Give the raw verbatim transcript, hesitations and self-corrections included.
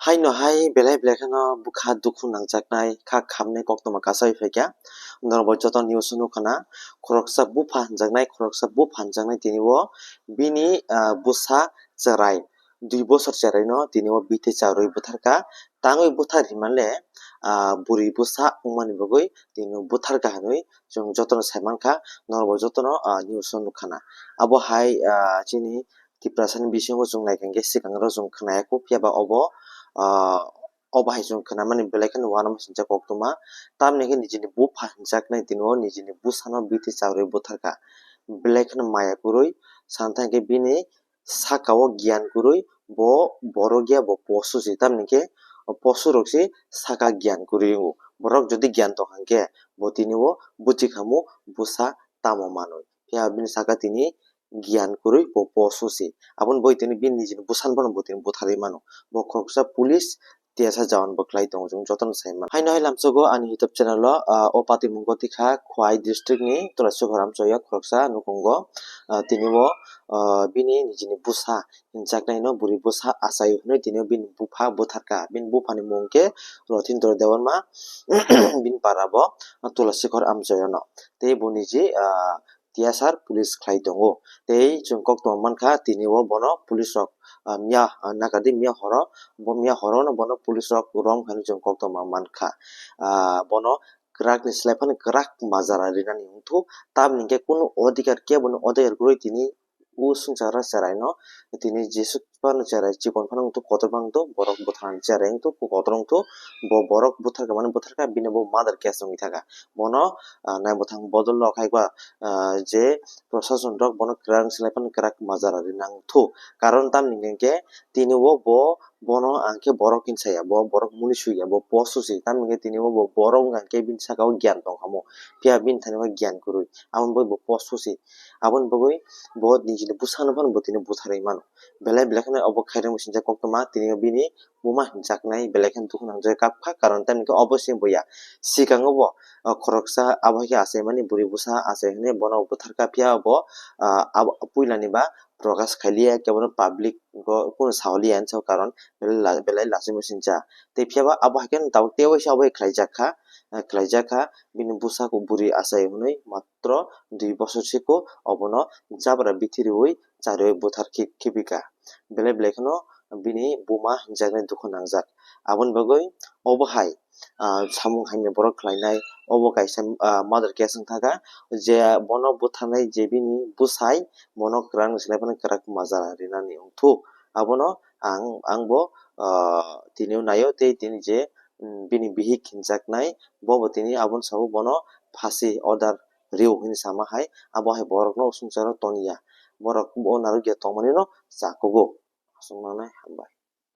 Haino hai belai belai kheno bwkha dukhu nangjaknai, kha khamnai koktwma kasai phaikha. Norok bo joto news o nukha na, khoroksa bupha hinjaknai, khoroksa bupha hinjaknai tini o bini, ah, bwsa chwrai, dui bosor chwraino tini o bithi charwi butharkha. Tangwi buthar hinmale, ah, bwrwi bwsa wngmani bagwi tini o butharkha hinwi chwng jotono saimankha, norok bo jotono, ah, news o nukha na. Abo hai, ah, chini Tiprasani bisingo chwng naikha hwnkhe swkang oro chwng khwnaya kho, phiya ba obo, ah, obo hai chwng khwnamani belai kheno uanama sincha koktwma. Tamni hwnkhe nijini bupha hinjaknai tini o nijini bwsano bithi charwi butharkha. Belai kheno maya kwrwi, santhai hwnkhe bini saka o giyan kwrwi, bo borok ya bo posu se, tamni hwnkhe posu rok se saka giyan kwrwi wngo. Borok jodi giyan tong kha hwnkhe bo tini o bujikhamu bwsa tamo manwi. Phiya bini saka tini giyan kwrwi bo posu se. Aboni bagwi tini bini nijini bwsano bono bo tini butharwi mano. Bo khoroksa police T S R jawan bo khlai tongo, chwng jotono sai mano. Haino hai lamsogo ani YouTube channel o, ah, o patimungo tikha Khwai district ni Tulasikhor Amchoya khoroksa nukhungo, ah, tini o, ah, bini nijini bwsa hinjaknaino bwrwi bwsa achai hwnwi tini o bini bupha butharkha. Bini buphani mung khe Rothindro Debbarma, bini para bo, ah, Tulasikhor Amchoyano. Tei bo niji, ah, T S R police khlai tongo. Tei chwng koktwma mankha tini o bono police rok, ah, miya, ah, nagadi miya horo, bo miya horo no bono police rok rom hinwi chwng koktwma mankha. Ah, bono kwrak ni slai phano kwrak majra rinani wngthu, tamni hwnkhe kunu odhikar kebo ni odhikar kwrwi tini o swngchar o chwraino tini jesuk phano chwrai chikon phano wngthu, kotor phano wngthu, borok butharnani chwrai wngthu, kotor wngthu, bo borok butharkha mani butharkha bini bo murder case wngwi thangkha. Bono, ah, nai bwthang bodol rok hai ba, ah, je prosason rok bono kwrak slai phano kwrak majra rinang thu. Karon tamni hwnkhe tini o bo bono ang khe borok hinwi saya, bo borok muli suya, bo post susi. Tamni hwnkhe tini o bo borok wngkha khe bini saka o giyan tong kha mo. Phiya bini thani o giyan kwrwi. Aboni bagwi bo post susi. Aboni bagwi bo nijini bwsano phano bo tini butharwi mano. Belai belai kheno obo khairokma sincha koktwma tini o bini buma hinjaknai belai kheno dukhu nangjak kap kha, karon tamni hwnkhe obo se bo ya. Swkango bo, ah, khoroksa abo hai khe achaimani bwrwi bwsa achai hwnwi bono butharkha, phiya bo, ah, abo puilani ba prokash khailiya, kebono public o kunu saholiya hinwi sao, karon belai la-, belai lachimung sincha. Tei phiya ba abo hai khe tabuk tei waisa abo hai khlaijak kha, ah, khlaijak kha, bini bwsa khe bwrwi achai hwnwi matro dui bosor siko obono jabra bithi riwi charwi buthar khi-, khibika. Belai belai kheno bini buma hinjaknai dukhu nangjak. Aboni bagwi obo hai, ah, samung hamya borok khlainai, obo kaisa, ah, murder case wngkha kha, je bono butharnai je bini bwsai bono kwrak ni slai phano kwrak majra rinani wngthu. Abono ang, ang bo, ah, tini o naio tei tini je, mm, bini bihik hinjaknai, bo bo tini abono sao bono phasi order rw hinwi sama hai, abo hai borokno swngcharo toniya. Borok bo narwkya tongmani no chakugo. Aswk manai hambai.